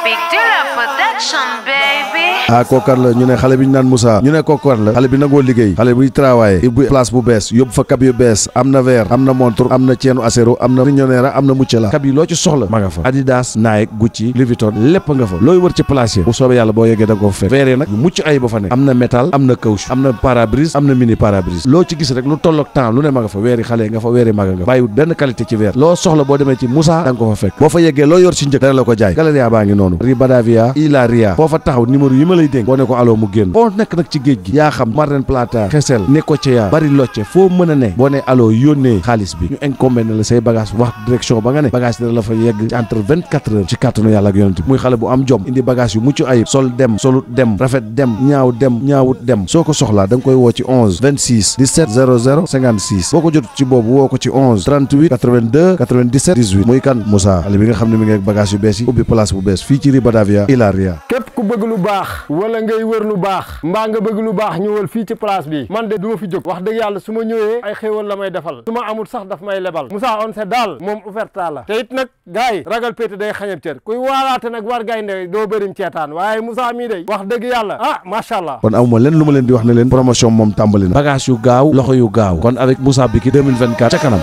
Big Dealer Production, baby. ah kookan la ñu ne xale bi ñu naan Moussa ñu ne kookan la xale bi nangoo liggéey xale buy travailler ubbi place bu bees yóbbu fa cab yu bees am na verre am na montre am na ceenu acero am na riñonneera am na muccala cab yi loo ci soxla ma nga fa Adidas Nike Gucci Louis Vuitton lépp nga fa looy wër ci place yi bu soobee yàlla boo yeggee da nga ko fa fekk verre nag yu mucc ay ba fa ne am na métal am na caoutchouc am na pare-brise am na mini pare-brise loo ci gis rek lu tollook temps lu ne ma nga fa weeri xale nga fa weeri maga nga fa bàyyiwut benn qualité ci verre loo soxla boo demee ci Moussa da nga ko fa fekk boo fa yeggee loo yor ci njëkk dana la ko jaay galeria baa ngi noonu Rue Badavia Ilaria foo fa taxaw numéro yi ma lay dénk boo ne ko aloo mu génn foo nekk nag ci géej gi yaa xam Martin Plata Xesel Necochea Bariloche foo mën a ne boo ne aloo yónnee xaalis bi ñu incombé na la say bagage wax direction ba nga ne bagage dina la fa yegg ci entre 24 heures ci kàttanu yàlla ak yonent bi muy xale bu am jom indi bagage yu mucc ayib sol dem solut dem rafet dem ñaaw dem ñaawut dem soo ko soxlaa da nga koy woo ci 11 26 17 00 56 boo ko jot ci boobu woo ko ci 11 38 82 97 18 muy kan Moussa xale bi nga xam ne mi ngi ak bagage yu bees yi ubbi place bu bees fii ci Rue Badavia Ilaria. képp ku bëgg lu baax wala ngay wër lu baax mbaa nga bëgg lu baax ñëwal fii ci place bi man de du ma fi jóg wax dëgg yàlla su ma ñëwee ay xéewal la may defal su ma amul sax daf may lebal Moussa on sait daal moom oferta la te it nag gars yi ragal pété day xañab cër kuy waalaate nag war gaynde doo bërim ceetaan waaye Moussa mii day wax dëgg yàlla ah macha allah. kon amuma leen lu ma leen di wax ne leen promotion moom tàmbali na bagage yu gaaw loxo yu gaaw kon avec Moussa Biki 2024 ca kanam.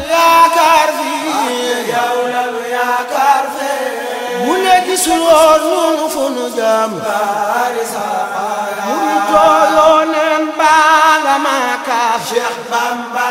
Murito yonen banga maka Cheikh Bamba